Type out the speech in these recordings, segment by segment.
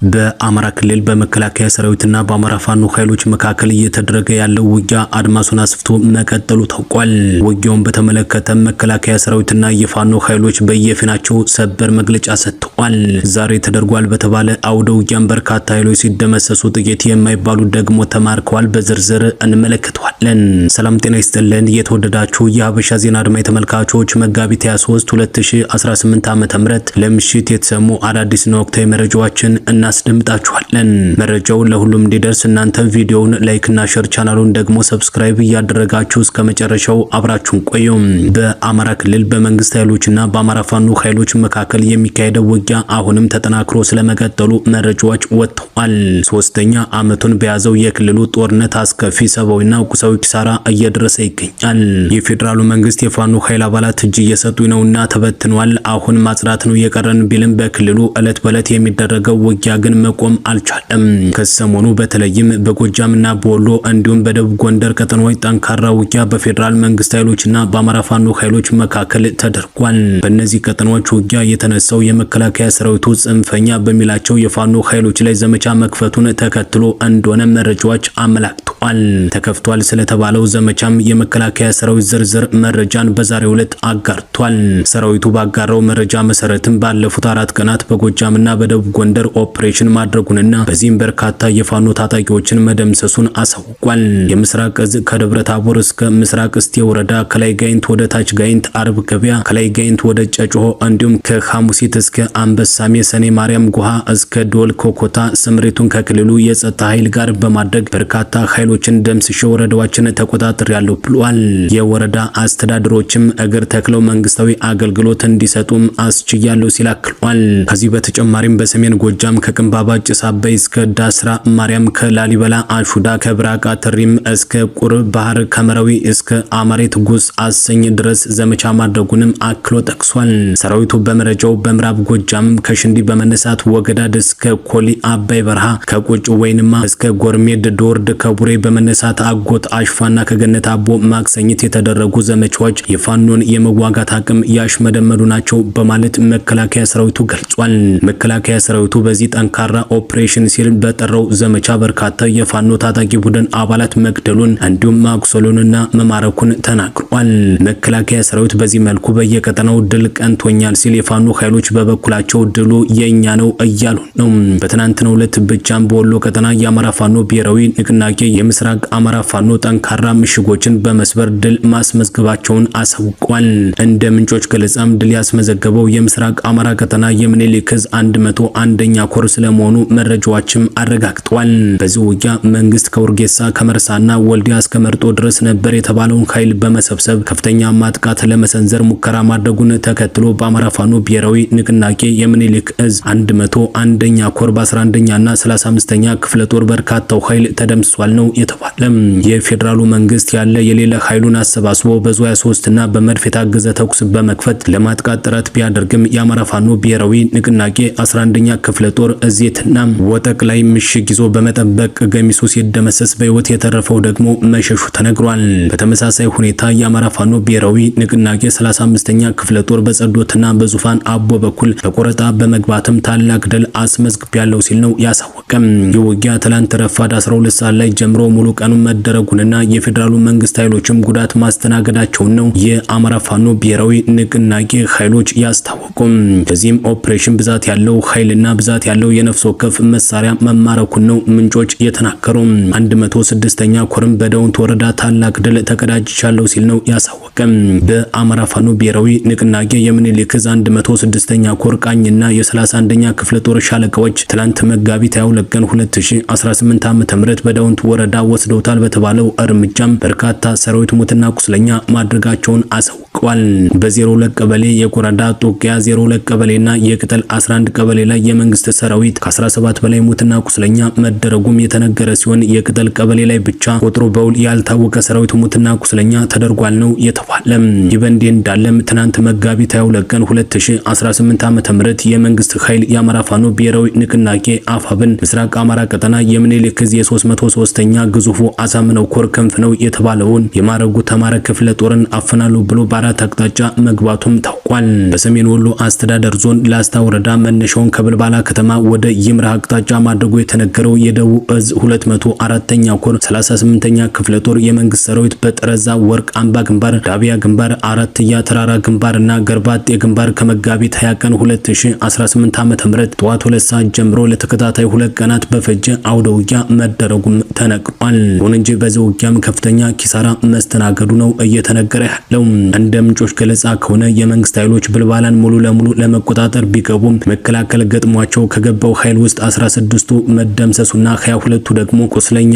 በአማራ ክልል በመከላከያ ሰራዊትና በአማራ ፋኖ ኃይሎች መካከል እየተደረገ ያለው ውጊያ አድማሱን አስፍቶ መቀጠሉ ታውቋል። ውጊያውን በተመለከተ መከላከያ ሰራዊትና የፋኖ ኃይሎች በየፊናቸው ሰበር መግለጫ ሰጥተዋል። ዛሬ ተደርጓል በተባለ አውደ ውጊያም በርካታ ኃይሎች ሲደመሰሱ፣ ጥቂት የማይባሉ ደግሞ ተማርከዋል። በዝርዝር እንመለከተዋለን። ሰላም ጤና ይስጥልን። የተወደዳችሁ የሀበሻ ዜና አድማ ተመልካቾች፣ መጋቢት 23 2018 ዓ.ም ለምሽት የተሰሙ አዳዲስና ወቅታዊ መረጃዎችን እናስደምጣችኋለን። መረጃው ለሁሉም እንዲደርስ እናንተም ቪዲዮውን like እና share፣ ቻናሉን ደግሞ subscribe እያደረጋችሁ እስከ መጨረሻው አብራችሁን ቆዩ። በአማራ ክልል በመንግስት ኃይሎችና በአማራ ፋኖ ኃይሎች መካከል የሚካሄደው ውጊያ አሁንም ተጠናክሮ ስለመቀጠሉ መረጃዎች ወጥተዋል። ሶስተኛ ዓመቱን በያዘው የክልሉ ጦርነት አስከፊ ሰብአዊና ቁሳዊ ኪሳራ እየደረሰ ይገኛል። የፌዴራሉ መንግስት የፋኖ ኃይል አባላት እጅ እየሰጡ ነውና ተበትኗል፣ አሁን ማጽዳት ነው የቀረን ቢልም በክልሉ ዕለት በዕለት የሚደረገው ውጊያ ግን መቆም አልቻለም። ከሰሞኑ በተለይም በጎጃምና በወሎ እንዲሁም በደቡብ ጎንደር ቀጠናዎች ጠንካራ ውጊያ በፌዴራል መንግስት ኃይሎችና በአማራ ፋኖ ኃይሎች መካከል ተደርጓል። በእነዚህ ቀጠናዎች ውጊያ የተነሳው የመከላከያ ሰራዊቱ ጽንፈኛ በሚላቸው የፋኖ ኃይሎች ላይ ዘመቻ መክፈቱን ተከትሎ እንደሆነ መረጃዎች አመላክተዋል። ተከፍቷል ስለተባለው ዘመቻም የመከላከያ ሰራዊት ዝርዝር መረጃን በዛሬው ዕለት አጋርቷል። ሰራዊቱ ባጋራው መረጃ መሰረትም ባለፉት 4 ቀናት በጎጃምና በደቡብ ጎንደር ኦፕሬሽን ማድረጉንና በዚህም በርካታ የፋኖ ታጣቂዎችን መደምሰሱን አሳውቋል። የምስራቅ እዝ ከደብረ ታቦር እስከ ምስራቅ እስቴ ወረዳ፣ ከላይ ጋይንት ወደ ታች ጋይንት አርብ ገበያ፣ ከላይ ጋይንት ወደ ጨጮሆ እንዲሁም ከሐሙሲት እስከ አንበሳሜ ሰኔ ማርያም ጉሃ እስከ ዶል ኮኮታ ስምሪቱን ከክልሉ የጸጥታ ኃይል ጋር በማድረግ በርካታ ኃይሎችን ደምስሼ ወረዳዎችን ተቆጣጥሬያለሁ ብሏል። የወረዳ አስተዳደሮችም እግር ተክለው መንግስታዊ አገልግሎት እንዲሰጡም አስችያለሁ ሲል አክሏል። ከዚህ በተጨማሪም በሰሜን ጎጃም ከቅንባባ ጭስ አባይ እስከ ዳስራ ማርያም፣ ከላሊበላ አሹዳ፣ ከብራቃ ትሪም እስከ ቁር ባህር፣ ከመራዊ እስከ አማሬት ጉስ አሰኝ ድረስ ዘመቻ ማድረጉንም አክሎ ጠቅሷል። ሰራዊቱ በመረጃው በምዕራብ ጎጃም ከሽንዲ በመነሳት ወገዳድ እስከ ኮሊ አባይ በረሃ፣ ከቁጭ ወይንማ እስከ ጎርሜድ ዶርድ፣ ከቡሬ በመነሳት አጎት አሽፋና ከገነት አቦ ማክሰኝት የተደረጉ ዘመቻዎች የፋኖን የመዋጋት አቅም ያሽመደመዱ ናቸው በማለት መከላከያ ሰራዊቱ ገልጿል። መከላከያ ሰራዊቱ በዚህ ጠንካራ ኦፕሬሽን ሲል በጠራው ዘመቻ በርካታ የፋኖ ታጣቂ ቡድን አባላት መግደሉን እንዲሁም ማቁሰሉንና መማረኩን ተናግሯል። መከላከያ ሰራዊት በዚህ መልኩ በየቀጠናው ድል ቀንቶኛል ሲል፣ የፋኖ ኃይሎች በበኩላቸው ድሉ የኛ ነው እያሉ ነው። በትናንትናው ዕለት ብቻም በወሎ ቀጠና የአማራ ፋኖ ብሔራዊ ንቅናቄ የምስራቅ አማራ ፋኖ ጠንካራ ምሽጎችን በመስበር ድል ማስመዝገባቸውን አሳውቋል። እንደ ምንጮች ገለጻም ድል ያስመዘገበው የምስራቅ አማራ ቀጠና የምኒልክ ዕዝ 101ኛ ኮር ስለመሆኑ መረጃዎችም አረጋግጠዋል። በዚህ ውጊያ መንግስት ከውርጌሳ ከመርሳና ወልዲያ እስከ መርጦ ድረስ ነበር የተባለውን ኃይል በመሰብሰብ ከፍተኛ ማጥቃት ለመሰንዘር ሙከራ ማድረጉን ተከትሎ በአማራ ፋኖ ብሔራዊ ንቅናቄ የምኒልክ ዕዝ 101ኛ ኮር በ11ኛና 35ኛ ክፍለ ጦር በርካታው ኃይል ተደምስሷል ነው የተባለ። የፌዴራሉ መንግስት ያለ የሌለ ኃይሉን አሰባስቦ በዙ 23 እና በመድፍ የታገዘ ተኩስ በመክፈት ለማጥቃት ጥረት ቢያደርግም የአማራ ፋኖ ብሔራዊ ንቅናቄ 11ኛ ክፍለ ጦር እዜትና ወጠቅ ላይ ምሽግ ይዞ በመጠበቅ ገሚሱ ሲደመሰስ በህይወት የተረፈው ደግሞ መሸሹ ተነግሯል። በተመሳሳይ ሁኔታ የአማራ ፋኖ ብሔራዊ ንቅናቄ 35ኛ ክፍለ ጦር በጸዶትና በዙፋን አቦ በኩል በቆረጣ በመግባትም ታላቅ ድል አስመዝግቤያለሁ ሲል ነው ያሳወቀም። የውጊያ ትላንት ረፋድ 12 ሰዓት ላይ ጀምሮ ሙሉ ቀኑን መደረጉንና የፌዴራሉ መንግስት ኃይሎችም ጉዳት ማስተናገዳቸውን ነው የአማራ ፋኖ ብሔራዊ ንቅናቄ ኃይሎች ያስታወቁም። በዚህም ኦፕሬሽን ብዛት ያለው ኃይልና ብዛት ያለው የነፍስ ወከፍ መሳሪያ መማረኩን ነው ምንጮች የተናገሩ። 106ኛ ኮርም በዳውንት ወረዳ ታላቅ ድል ተቀዳጅቻለሁ ሲል ነው ያሳወቀም። በአማራ ፋኖ ብሔራዊ ንቅናቄ የምኒልክ ዕዝ 106ኛ ኮር ቃኝና የ31ኛ ክፍለ ጦር ሻለቃዎች ትላንት መጋቢት 22 ቀን 2018 ዓ.ም በዳውንት ወረዳ ወስደውታል በተባለው እርምጃም በርካታ ሰራዊት ሙትና ቁስለኛ ማድረጋቸውን አሳውቀዋል። በ02 ቀበሌ የቆረዳ ጦቅያ 02 ቀበሌና የቅጠል 11 ቀበሌ ላይ የመንግስት ሰራዊት ከ17 በላይ ሙትና ቁስለኛ መደረጉም የተነገረ ሲሆን የቅጠል ቀበሌ ላይ ብቻ ቁጥሩ በውል ያልታወቀ ሰራዊት ሙትና ቁስለኛ ተደርጓል ነው የተባለ። ይህ በእንዲህ እንዳለም ትናንት መጋቢት 22 ቀን 2018 ዓ.ም የመንግስት ኃይል የአማራ ፋኖ ብሔራዊ ንቅናቄ አፋብን ምስራቅ አማራ ቀጠና የምኒልክ ዕዝ የ303ኛ ግዙፉ አሳምነው ኮር ክንፍ ነው የተባለውን የማረጉ ተማረ ክፍለ ጦርን አፍናለሁ ብሎ በአራት አቅጣጫ መግባቱም ታውቋል። በሰሜን ወሎ አስተዳደር ዞን ላስታ ወረዳ መነሻውን ከብልባላ ከተማ ወደ ይምራ አቅጣጫ ማድረጉ የተነገረው የደቡብ እዝ 204ኛ ኮር 38ኛ ክፍለ ጦር የመንግስት ሰራዊት በጠረዛ ወርቅ አምባ ግንባር፣ ዳቢያ ግንባር፣ አራትያ ተራራ ግንባር እና ገርባጤ ግንባር ከመጋቢት 20 ቀን 2018 ዓ.ም ጠዋት 2 ሰዓት ጀምሮ ለተከታታይ 2 ቀናት በፈጀ አውደ ውጊያ መደረጉም ተነግሯል። ይሁን እንጂ በዚህ ውጊያም ከፍተኛ ኪሳራ መስተናገዱ ነው እየተነገረ ያለው። እንደ ምንጮች ገለጻ ከሆነ የመንግስት ኃይሎች ብልባላን ሙሉ ለሙሉ ለመቆጣጠር ቢገቡም መከላከል ገጥሟቸው ከገባው ኃይል ውስጥ 16ቱ መደምሰሱና 22ቱ ደግሞ ቁስለኛ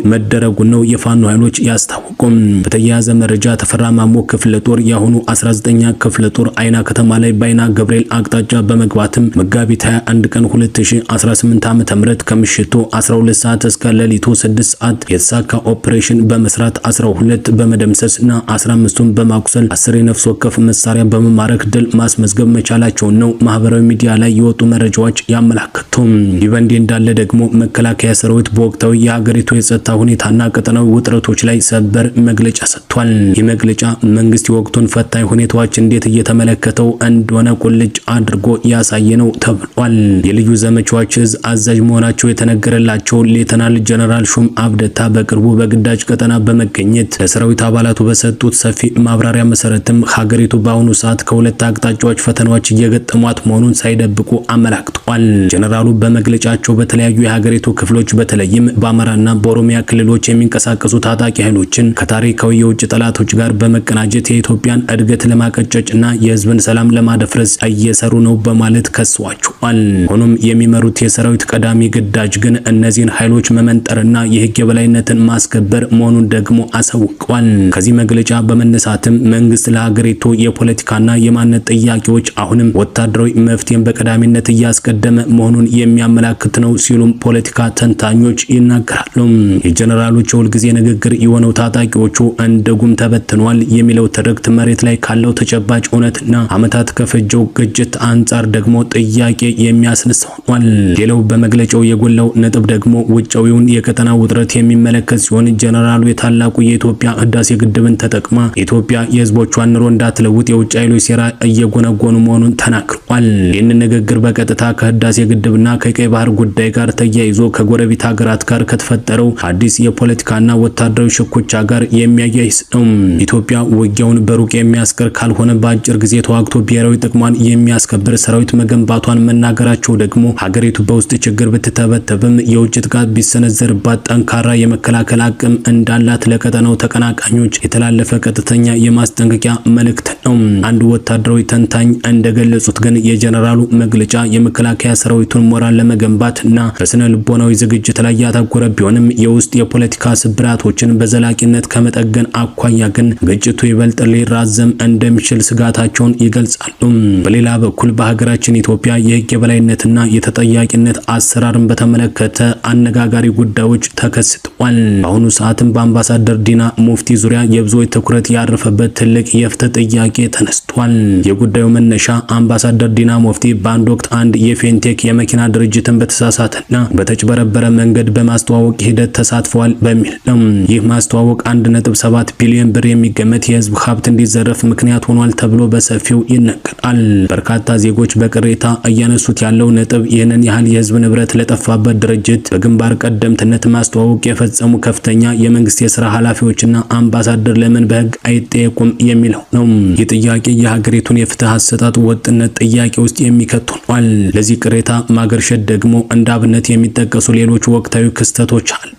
መደረጉን ነው የፋኖ ኃይሎች ያስታወቁም። በተያያዘ መረጃ ተፈራ ማሞ ክፍለ ጦር የአሁኑ 19ኛ ክፍለ ጦር አይና ከተማ ላይ በአይና ገብርኤል አቅጣጫ በመግባትም መጋቢት 21 ቀን 2018 ዓ.ም ከምሽቱ 12 ሰዓት እስከ ሌሊቱ 6 ሰዓት የተሳካ ኦፕሬሽን በመስራት 12 በመደምሰስ እና 15ቱን በማቁሰል 10 የነፍስ ወከፍ መሳሪያ በመማረክ ድል ማስመዝገብ መቻላቸውን ነው ማህበራዊ ሚዲያ ላይ የወጡ መረጃዎች ያመላክቱም። ይህ በእንዲህ እንዳለ ደግሞ መከላከያ ሰራዊት በወቅታዊ የሀገሪቱ የጸጥታ ሁኔታና ቀጠናዊ ውጥረቶች ላይ ሰበር መግለጫ ሰጥቷል። ይህ መግለጫ መንግስት የወቅቱን ፈታኝ ሁኔታዎች እንዴት እየተመለከተው እንደሆነ ቁልጭ አድርጎ ያሳየ ነው ተብሏል። የልዩ ዘመቻዎች እዝ አዛዥ መሆናቸው የተነገረላቸው ሌተናል ጀነራል ሹም አብደታ በቅርቡ በግዳጅ ቀጠና በመገኘት ለሰራዊት አባላቱ በሰጡት ሰፊ ማብራሪያ መሰረትም ሀገሪቱ በአሁኑ ሰዓት ከሁለት አቅጣጫዎች ፈተናዎች እየገጠሟት መሆኑን ሳይደብቁ አመላክተዋል። ጀነራሉ በመግለጫቸው በተለያዩ የሀገሪቱ ክፍሎች በተለይም በአማራና በኦሮሚያ ክልሎች የሚንቀሳቀሱ ታጣቂ ኃይሎችን ከታሪካዊ የውጭ ጠላቶች ጋር በመቀናጀት የኢትዮጵያን እድገት ለማቀጨጭ እና የሕዝብን ሰላም ለማደፍረስ እየሰሩ ነው በማለት ከሰዋቸዋል። ሆኖም የሚመሩት የሰራዊት ቀዳሚ ግዳጅ ግን እነዚህን ኃይሎች መመንጠርና የሕግ የበላይነትን ማስከበር መሆኑን ደግሞ አሳውቀዋል። ከዚህ መግለጫ በመነሳትም መንግስት ለሀገሪቱ የፖለቲካና የማንነት ጥያቄዎች አሁንም ወታደራዊ መፍትሄን በቀዳሚነት እያስቀደመ መሆኑን የሚያመላክት ነው ሲሉም ፖለቲካ ተንታኞች ይናገራሉ። የጀነራሎች የሁልጊዜ ንግግር የሆነው ታጣቂዎቹ እንደ ጉም ተበትኗል የሚለው ትርክት መሬት ላይ ካለው ተጨባጭ እውነትና ዓመታት ከፈጀው ግጭት አንጻር ደግሞ ጥያቄ የሚያስነሳ ሆኗል። ሌላው በመግለጫው የጎላው ነጥብ ደግሞ ውጫዊውን የቀጠና ውጥረት የሚመለከት ሲሆን፣ ጀነራሉ የታላቁ የኢትዮጵያ ህዳሴ ግድብን ተጠቅማ ኢትዮጵያ የህዝቦቿን ኑሮ እንዳትለውጥ የውጭ ኃይሎች ሴራ እየጎነጎኑ መሆኑን ተናግረዋል። ይህንን ንግግር በቀጥታ ከህዳሴ ግድብና ከቀይ ባህር ጉዳይ ጋር ተያይዞ ከጎረቤት ሀገራት ጋር ከተፈጠረው አዲስ የፖለቲካና ወታደራዊ ሽኩቻ ጋር የሚያያይዝ ነው። ኢትዮጵያ ውጊያውን በሩቅ የሚያስቀር ካልሆነ በአጭር ጊዜ ተዋግቶ ብሔራዊ ጥቅሟን የሚያስከብር ሰራዊት መገንባቷን መናገራቸው ደግሞ ሀገሪቱ በውስጥ ችግር ብትተበተብም የውጭ ጥቃት ቢሰነዘርባት ጠንካራ የመከላከል አቅም እንዳላት ለቀጠናው ተቀናቃኞች የተላለፈ ቀጥተኛ የማስጠንቀቂያ መልእክት ነው። አንድ ወታደራዊ ተንታኝ እንደገለጹት ግን የጀነራሉ መግለጫ የመከላከያ ሰራዊቱን ሞራል ለመገንባት እና በስነ ልቦናዊ ዝግጅት ላይ ያተኮረ ቢሆንም የውስጥ የፖለቲካ ስብራቶችን በዘላቂነት ከመጠገን አኳያ ግን ግጭቱ ይበልጥ ሊራዘም እንደሚችል ስጋታቸውን ይገልጻሉ። በሌላ በኩል በሀገራችን ኢትዮጵያ የሕግ የበላይነትና የተጠያቂነት አሰራርን በተመለከተ አነጋጋሪ ጉዳዮች ተከስተዋል። በአሁኑ ሰዓትም በአምባሳደር ዲና ሙፍቲ ዙሪያ የብዙዎች ትኩረት ያረፈበት ትልቅ የፍትህ ጥያቄ ተነስቷል። የጉዳዩ መነሻ አምባሳደር ዲና ሙፍቲ በአንድ ወቅት አንድ የፌንቴክ የመኪና ድርጅትን በተሳሳተና በተጭበረበረ መንገድ በማስተዋወቅ ሂደት ተሳትፈዋል በሚል ነው። ይህ ማስተዋወቅ 1.7 ቢሊዮን ብር የሚገመት የህዝብ ሀብት እንዲዘረፍ ምክንያት ሆኗል ተብሎ በሰፊው ይነገራል። በርካታ ዜጎች በቅሬታ እያነሱት ያለው ነጥብ ይህንን ያህል የህዝብ ንብረት ለጠፋበት ድርጅት በግንባር ቀደምትነት ማስተዋወቅ የፈጸሙ ከፍተኛ የመንግስት የስራ ኃላፊዎችና አምባሳደር ለምን በህግ አይጠየቁም የሚለው ነው። ይህ ጥያቄ የሀገሪቱን የፍትህ አሰጣጥ ወጥነት ጥያቄ ውስጥ የሚከት ሆኗል። ለዚህ ቅሬታ ማገርሸት ደግሞ እንደ አብነት የሚጠቀሱ ሌሎች ወቅታዊ ክስተቶች አሉ።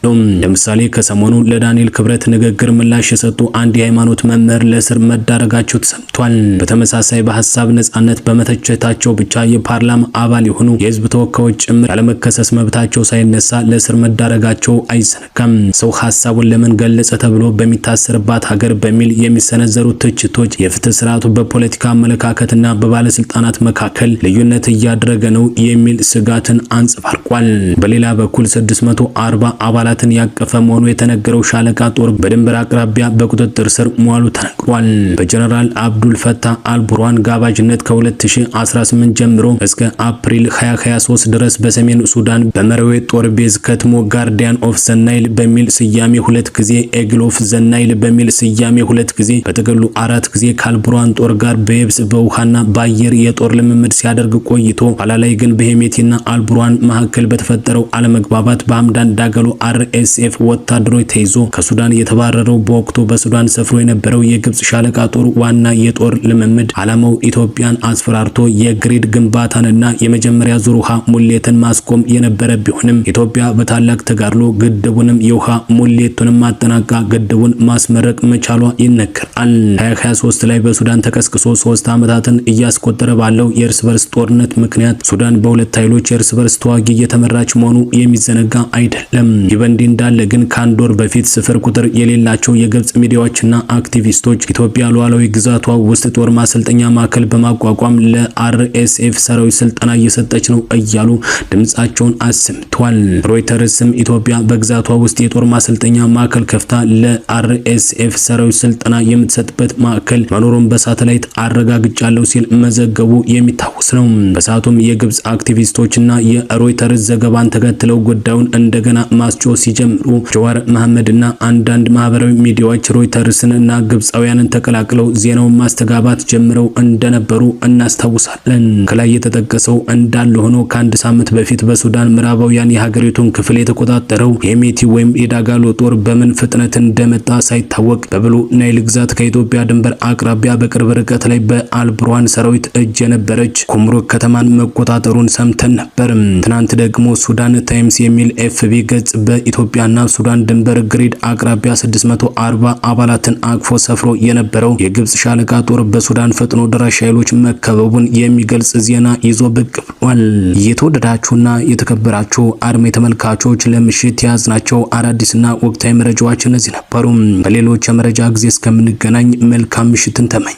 ለምሳሌ ከሰሞኑ ለዳንኤል ክብረት ንግግር ምላሽ የሰጡ አንድ የሃይማኖት መምህር ለእስር መዳረጋቸው ተሰምቷል። በተመሳሳይ በሀሳብ ነጻነት በመተቸታቸው ብቻ የፓርላማ አባል የሆኑ የህዝብ ተወካዮች ጭምር ያለመከሰስ መብታቸው ሳይነሳ ለእስር መዳረጋቸው አይዘነጋም። ሰው ሀሳቡን ለምን ገለጸ ተብሎ በሚታሰርባት ሀገር በሚል የሚሰነዘሩ ትችቶች የፍትህ ስርዓቱ በፖለቲካ አመለካከትና በባለስልጣናት መካከል ልዩነት እያደረገ ነው የሚል ስጋትን አንጸባርቋል። በሌላ በኩል 640 አባላትን ያቀፈ መሆኑ የተነገረው ሻለቃ ጦር በድንበር አቅራቢያ በቁጥጥር ስር መዋሉ ተነግሯል። በጀነራል አብዱል ፈታህ አልቡርሃን ጋባዥነት ከ2018 ጀምሮ እስከ አፕሪል 2023 ድረስ በሰሜን ሱዳን በመረዌ ጦር ቤዝ ከትሞ ጋርድ Guardian of the Nile በሚል ስያሜ 2 ጊዜ፣ Eagle of the Nile በሚል ስያሜ 2 ጊዜ፣ በጥቅሉ 4 ጊዜ ከአልቡርሃን ጦር ጋር በየብስ በውሃና በአየር የጦር ልምምድ ሲያደርግ ቆይቶ ኋላ ላይ ግን በሄሜቲና አልቡርሃን መካከል በተፈጠረው አለመግባባት በሐምዳን ዳገሎ RSF ወታደሮች ተይዞ ከሱዳን የተባረረው በወቅቱ በሱዳን ሰፍሮ የነበረው የግብጽ ሻለቃ ጦር ዋና የጦር ልምምድ ዓላማው ኢትዮጵያን አስፈራርቶ የ GERD ግንባታንና የመጀመሪያ ዙር ውሃ ሙሌትን ማስቆም የነበረ ቢሆንም ኢትዮጵያ በታላቅ ተጋድሎ ግድቡንም የውሃ ሙሌቱንም ማጠናቃ ግድቡን ማስመረቅ መቻሏ ይነገራል። 2023 ላይ በሱዳን ተቀስቅሶ 3 ዓመታትን እያስቆጠረ ባለው የእርስ በርስ ጦርነት ምክንያት ሱዳን በሁለት ኃይሎች የእርስ በርስ ተዋጊ እየተመራች መሆኑ የሚዘነጋ አይደለም። ይህ በእንዲህ እንዳለ ግን ከአንድ ወር በፊት ስፍር ቁጥር የሌላቸው የግብጽ ሚዲያዎችና አክቲቪስቶች ኢትዮጵያ ሉዓላዊ ግዛቷ ውስጥ ጦር ማሰልጠኛ ማዕከል በማቋቋም ለ RSF ሰራዊት ስልጠና እየሰጠች ነው እያሉ ድምጻቸውን አሰምተዋል። ሮይተርስም ኢትዮጵያ በግዛቷ ውስጥ የጦር ማሰልጠኛ ማዕከል ከፍታ ለ RSF ሰራዊት ስልጠና የምትሰጥበት ማዕከል መኖሩን በሳተላይት አረጋግጫለሁ ሲል መዘገቡ የሚታወስ ነው። በሰዓቱም የግብጽ አክቲቪስቶችና የሮይተርስ ዘገባን ተከትለው ጉዳዩን እንደገና ማስጮህ ሲጀምሩ ጀዋር መሐመድና አንዳንድ ማህበራዊ ሚዲያዎች ሮይተርስን እና ግብጻውያንን ተቀላቅለው ዜናውን ማስተጋባት ጀምረው እንደነበሩ እናስታውሳለን። ከላይ የተጠቀሰው እንዳለ ሆኖ ከአንድ ሳምንት በፊት በሱዳን ምዕራባውያን የሀገሪቱን ክፍል የተቆጣጠረው የሄሜቲ ወይም የዳጋሎ ጦር በምን ፍጥነት እንደመጣ ሳይታወቅ በብሉ ናይል ግዛት ከኢትዮጵያ ድንበር አቅራቢያ በቅርብ ርቀት ላይ በአልቡርሃን ሰራዊት እጅ የነበረች ኩምሩክ ከተማን መቆጣጠሩን ሰምተን ነበር። ትናንት ደግሞ ሱዳን ታይምስ የሚል FB ገጽ በኢትዮጵያና ሱዳን ድንበር ግሬድ አቅራቢያ 640 አባላትን አቅፎ ሰፍሮ የነበረው የግብጽ ሻለቃ ጦር በሱዳን ፈጥኖ ደራሽ ኃይሎች መከበቡን የሚገልጽ ዜና ይዞ ብቅ ብሏል። የተወደዳችሁና የተከበራችሁ አድማጭ ተመልካቾች ለምሽት የያዝናቸው አዳዲስና ወቅታዊ መረጃዎች እነዚህ ነበሩ። በሌሎች የመረጃ ጊዜ እስከምንገናኝ መልካም ምሽትን ተመኘ።